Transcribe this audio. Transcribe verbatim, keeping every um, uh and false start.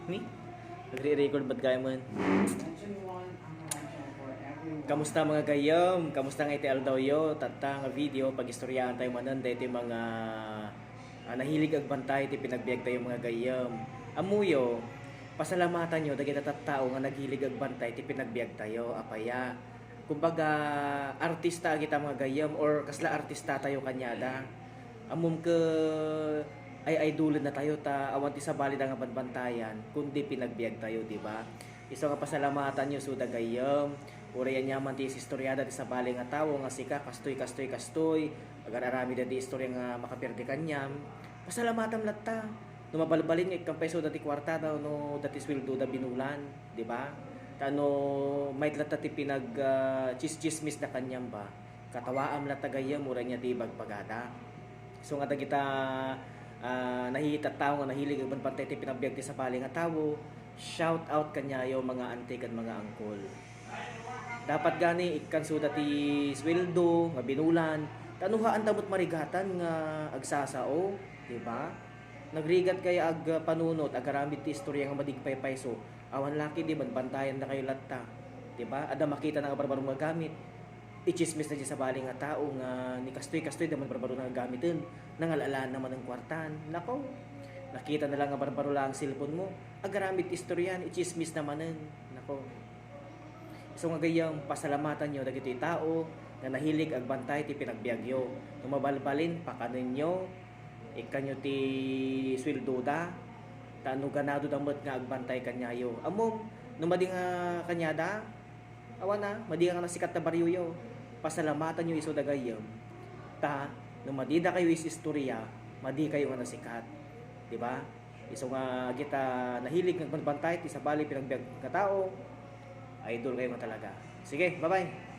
Mi? Nagre-record bat gayam? Kamusta, mga gayyem? Kamusta nga iti aldawyo? Tatta nga video, pagistoryaan tayo manen daytoy mga, ah, nahilig agbantay ti pinagbiag tayo, mga gayyem. Ammoyo, pasalamatan yo dagiti tattao nga naghilig agbantay ti pinagbiag tayo. Apay a, kumbaga, artista a kita, mga gayyem, or kasla artista tayo kaniada. Ammom ket ay-idolen na tayo ta awan ti sabali da nga banbantayan, kundi pinagbiag tayo, di ba? Isu nga pasalamatan yo, isuda gayyem. Uray aniaman ti isistoriada ti sabali nga tao nga sika, kastoy, kastoy, kastoy. Agar-aramid ti istorya nga makapierde kaniam. Pasalamatam latta. No mabalbalin nga ikkan pay isuda ti kuartada wenno dati sueldoda binulan, di ba? Ta no, mayat latta ti pinag, ah, chis-chismis da kaniam ba? Katawaam latta gayyem, uray ania ti ibagbagada. Isu nga dagita, ah, nahi-, tattao nga nahilig agbanbantay ti pinagbiag ti sabali nga tao, shout out kaniayo, mga auntie ken mga uncle. Dapat gani ikkan isuda ti sueldo nga binulan, ta no haanta met marigatan nga agsasao, di ba? Nagrigat kay agpanunot, agaramid ti istorya nga madi agpaypayso. Awan la ketdi, banbantayan da kayo latta. Di ba? Adda makita nga barbaro nga gamit. Ichismis na di sabali nga tao nga ni kastoy, kastoy, da man barbaro nga gamiten. Nangal-alaan na manen kuartan. Nako, nakita na lang nga barbaro lang cellphone mo. Agaramid ti istoryan, ichismis na manen. Nako. Isu nga gayyem, pasalamatan yo dagitoy tao nga nahilig agbantay ti pinagbiag yo. No mabalbalin, pakanen yo, ikkan yo ti sueldoda, ta no ganado da met nga agbantay kaniayo. Ammom, no madi nga kaniada, awan a, madi nga nasikat ta barrio yo. Pasalamatan yo isuda gayyem. Ta, no madi da kayo is-istorya, madi kayo nga nasikat. Di ba? Isu nga dagita nahilig nga agbantay ti sabali pinagbiag nga tao, idol kayo nga talaga. Sige, bye-bye.